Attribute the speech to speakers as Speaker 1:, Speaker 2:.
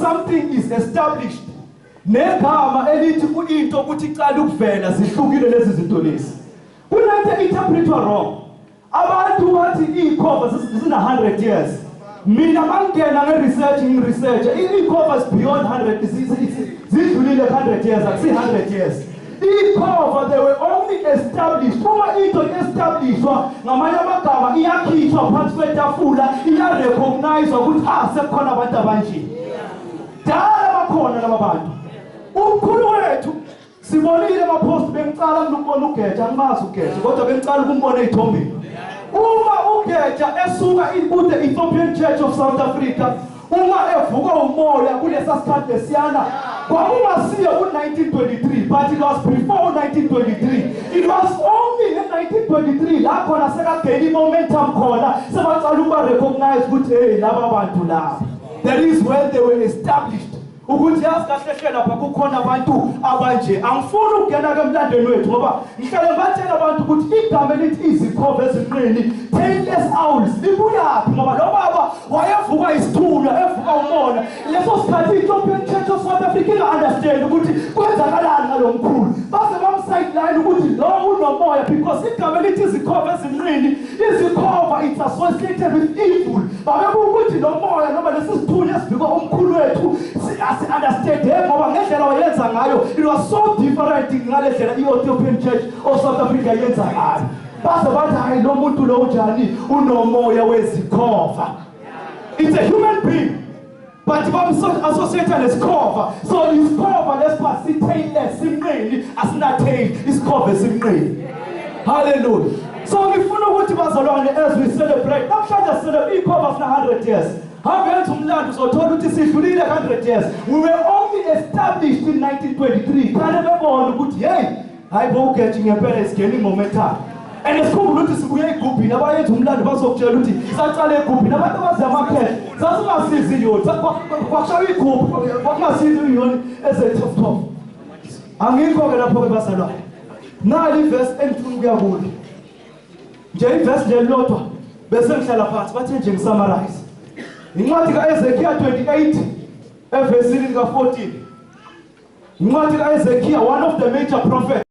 Speaker 1: Something is established negama elithi into ukuthi icala ukuvela, zihlukile lezi zinto lezi. Kunento interpretwa wrong. Abantu bathi ikhova zina 100 years. Mina mangena nge-research, ngi-research, ikhova is beyond 100, zidlulile 100 years, akusi 100 years. Ikhova, they were only established. Uma into establishwa, ngamanye amagama iyakhishwa phansi kwetafula, iyarecognizwa ukuthi ah, sekukhona abantu abanje. Dala bakhona laba bantu. Umkhulu wethu sibonile ama-post. Bengicala mina ukubona uGeja, angimazi uGeja, kodwa bengicala ukumbona ey'thombeni. Uma uGeja esuka kude, Ethiopian Church of South Africa, uma evuka umoya kulesa sikhathi lesiyana, kwakungasiyo ku-1923, but it was before 1923. It was only in 1923 la khona sekagena i-momentum khona, sebacala ukuba-recognize ukuthi hey, laba bantu laba. That is when they were established ukuthi yazi kahle hle lapha kukhona abantu abanje. Angifuni ukungena ke emlandweni wethu, ngoba ngihlale ngibatshela abantu ukuthi igama elithi izikhova ezinqini, tailless owls, libuyaphi, ngoba lo baba wayevuka isithunywa, evuka umona. Leso sikhathi i-Ethiopian Church of South Africa inga-understand ukuthi kwenzakalani ngalo mkhulu, baze bamsideline ukuthi lo unomoya, because igama elithi izikhova ezinqini, izikhova, it's associated with evil. Babebuka ukuthi lo moya noma lesi sithunywa esivika umkhulu wethu asi-understande, ngoba ngendlela wayenza ngayo, it was so different ngale ndlela i-Ethiopian Church of South Africa yenza ngayo. Baze bathi, "Hayi, lo muntu lo unjani? Unomoya wezikhova." It's a human being, but bam-associate nesikhova. So isikhova lesipha si-tailless, simnqini, asina-tail, isikhova esimnqini. Hallelujah. So ngifuna ukuthi bazalwane, as we celebrate namhlanje, celebrate ikhova sina 100 years, hambe yenza umlando, uzothola ukuthi sidlulile 100 years. We were only established in 1923. Khane bebona ukuthi hey, hayi bo, uGeji ngempela is gaining momentum. And sikhumbule ukuthi sibuye egubhini. Abayenza umlando bazokutshela ukuthi sacala egubhini. Abantu abazi amakhehle, sasingasizi iyoni, kwakushaywa igubhu, kwakungasizi iyoni eze-top top. Angikho-ke lapho-ke bazalwane. Nali ivesi engifuna ukuya kulo nje, ivesi nje elilodwa, bese ngihlala phansi. Bathe nje ngisummarize incwadi ka-Ezekiya 28 evesini lika-14. Incwadi ka-Ezekiya, one of the major prophets.